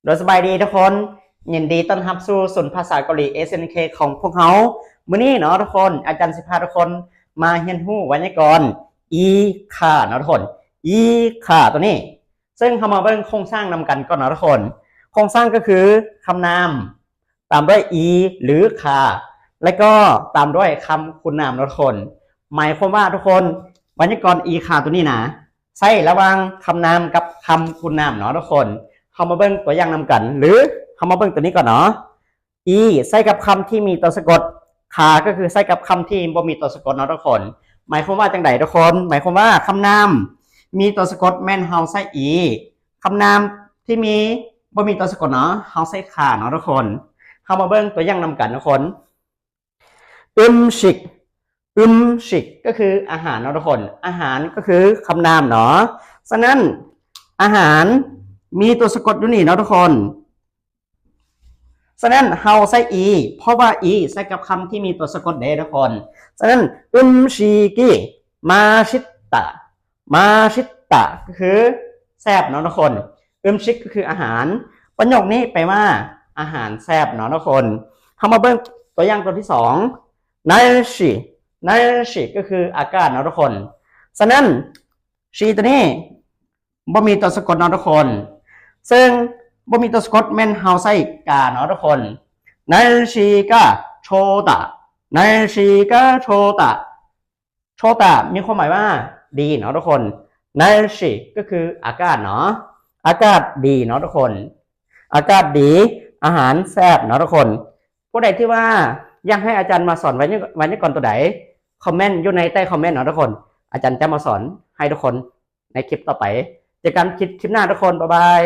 ໂດຍສະບາຍດີທຸກຄົນ, ຍິນດີຕ້ອນຮັບສູ່ສູນພາສາເກົາຫຼີ ເອສເອັນເຄ ຂອງພວກເຮົາ. ມື້ນີ້ເນາະທຸກຄົນ, ອາຈານຊິພາທຸກຄົນມາຮຽນຮູ້ໄວຍາກອນ ອີຄາເນາະທຸກຄົນ, ອີຄາຕົວນີ້. ເຊິ່ງເຮົາມາເບິ່ງໂຄງສ້າງນຳກັນກ່ອນເນາະທຸກຄົນ. ໂຄງສ້າງກໍຄືຄຳນາມ ຕາມດ້ວຍອີ ຫຼື ຄາ ແລະກໍຕາມດ້ວຍຄຳຄຸນນາມເນາະທຸກຄົນ. ໝາຍຄວາມວ່າທຸກຄົນ, ໄວຍາກອນ ອີຄາ ຕົວນີ້ນະ ໃຊ້ລະຫວ່າງຄຳນາມກັບຄຳຄຸນນາມເນາະທຸກຄົນ. ເຮົາມາເບິ່ງຕົວຢ່າງນຳກັນ ຫຼື ເຮົາມາເບິ່ງຕົວນີ້ກ່ອນເນາະ. ອີ ໃຊ້ກັບຄຳທີ່ມີຕົວສະກົດ, ຄາ ກໍຄືໃຊ້ກັບຄຳທີ່ບໍ່ມີຕົວສະກົດເນາະທຸກຄົນ. ໝາຍຄວາມວ່າຈັ່ງໃດທຸກຄົນ? ໝາຍຄວາມວ່າຄຳນາມມີຕົວສະກົດແມ່ນເຮົາໃຊ້ອີ, ຄຳນາມທີ່ມີ ບໍ່ມີຕົວສະກົດເນາະ ເຮົາໃຊ້ຄາເນາະທຸກຄົນ. ເຮົາມາເບິ່ງຕົວຢ່າງນຳກັນທຸກຄົນ. ອຶມຊິກ, ອຶມຊິກ ກໍຄືອາຫານເນາະທຸກຄົນ, ອາຫານກໍຄືຄຳນາມເນາະ. ສະນັ້ນ ອາຫານມີຕົວສະກົດຢູ່ນີ້ເນາະທຸກຄົນ. ສະນັ້ນເຮົາໃຊ້ອີ ເພາະວ່າອີໃຊ້ກັບຄຳທີ່ມີຕົວສະກົດເດ້ທຸກຄົນ. ສະນັ້ນ ອຶມຊິກ ມາຊິຕະ, ມາຊິຕະ ກໍຄືແຊບເນາະທຸກຄົນ, ອຶມຊິກ ກໍຄືອາຫານ. ປະໂຫຍກນີ້ແປວ່າອາຫານແຊບເນາະທຸກຄົນ. ເຮົາມາເບິ່ງຕົວຢ່າງຕົວທີສອງ ນາຊິ, ນາຊິ ກໍຄືອາກາດເນາະທຸກຄົນ. ສະນັ້ນ ຊິ ຕົວນີ້ ບໍ່ມີຕົວສະກົດເນາະທຸກຄົນ, ເຊິ່ງບໍ່ມີຕົວສະກົດແມ່ນເຮົາໃຊ້ກາເນາະທຸກຄົນ. ນາຊິກະໂຊຕະ, ນາຊິກະໂຊຕະ, ໂຊຕະ ມີຄວາມໝາຍວ່າດີເນາະທຸກຄົນ. ນາຊິ ກໍຄືອາກາດເນາະ, ອາກາດດີເນາະທຸກຄົນ, ອາກາດດີ ອາຫານແຊບເນາະທຸກຄົນ. ຜູ້ໃດທີ່ວ່າຢາກໃຫ້ອາຈານມາສອນໄວຍາ ໄວຍາກອນຕົວໃດ ຄອມເມັນຢູ່ໃນໃຕ້ຄອມເມັນເນາະທຸກຄົນ, ອາຈານຈະມາສອນໃຫ້ທຸກຄົນໃນຄລິບຕໍ່ໄປ. ເຈີກັນຄລິບ ຄລິບໜ້າທຸກຄົນ, ບາຍບາຍ.